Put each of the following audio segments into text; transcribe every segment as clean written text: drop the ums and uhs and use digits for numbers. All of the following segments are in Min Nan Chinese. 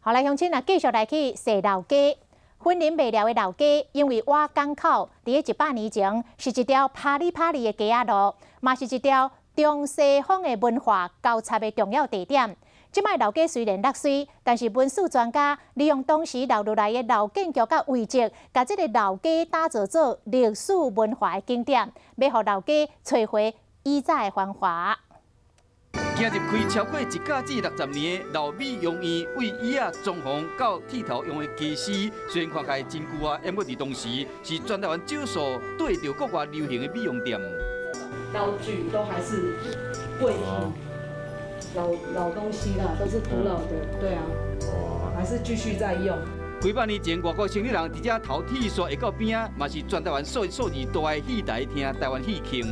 好來，鄉親啊，繼續來去踅老街。雲林麥寮的老街，因為倚港口，佇咧100年前是一條拍里拍里的街仔路，嘛是一條中西方的文化交叉的重要地點。這擺老街雖然落媠，但是文史專家利用當時留落來的老建築佮遺跡，共這个老街打造做歷史文化的景點，欲予老街揣回以早的繁華。行入開超過一甲子60年的老美容院，為椅仔裝潢到剃頭用的家私，雖然看起來真舊啊，毋過佇當時是全台灣少數對著國外流行的美容店。刀具都還是貴品，老老東西啦，都是古老的，對啊，還是繼續在用。幾百年前，外國生理人佇遮頭剃煞會到邊仔，嘛是全台灣數一數二大的戲台廳，台灣戲廳。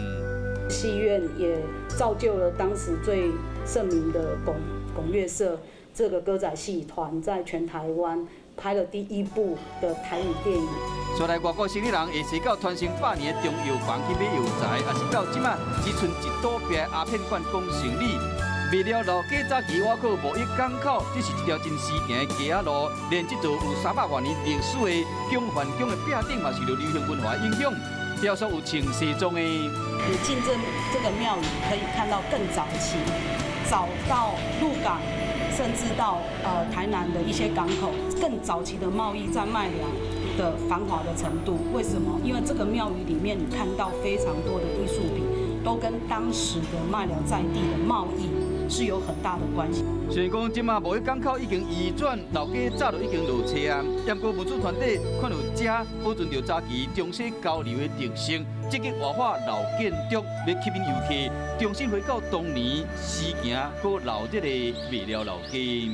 戲院也造就了當時最盛名的拱拱樂社這個歌仔戲團，在全台灣拍了第一部的台語電影。所來外國生理人會踅到傳承百年的中藥房去買藥材，也是到這馬只賰一堵壁鴉片館講生理。麥寮老街早期倚靠貿易港口，這是一條真時行的街仔路，連這座有300外年歷史的蔣范宮的壁頂嘛，受著流行文化影響，雕塑有穿西裝的。你進這個廟宇，可以看到更早期，早到鹿港，甚至到台南的一些港口，更早期的貿易在麥寮的繁華的程度。為什麼？因為這個廟宇裡面你看到非常多的藝術品，都跟當時的麥寮在地的貿易是有很大的關係。雖然講這馬貿易港口已經移轉，老街早就已經落車啊，不過文史團體看到這保存著早期中西交流的特色，積極活化老建築，欲吸引遊客重新回到當年時行閣留這个麥寮老街。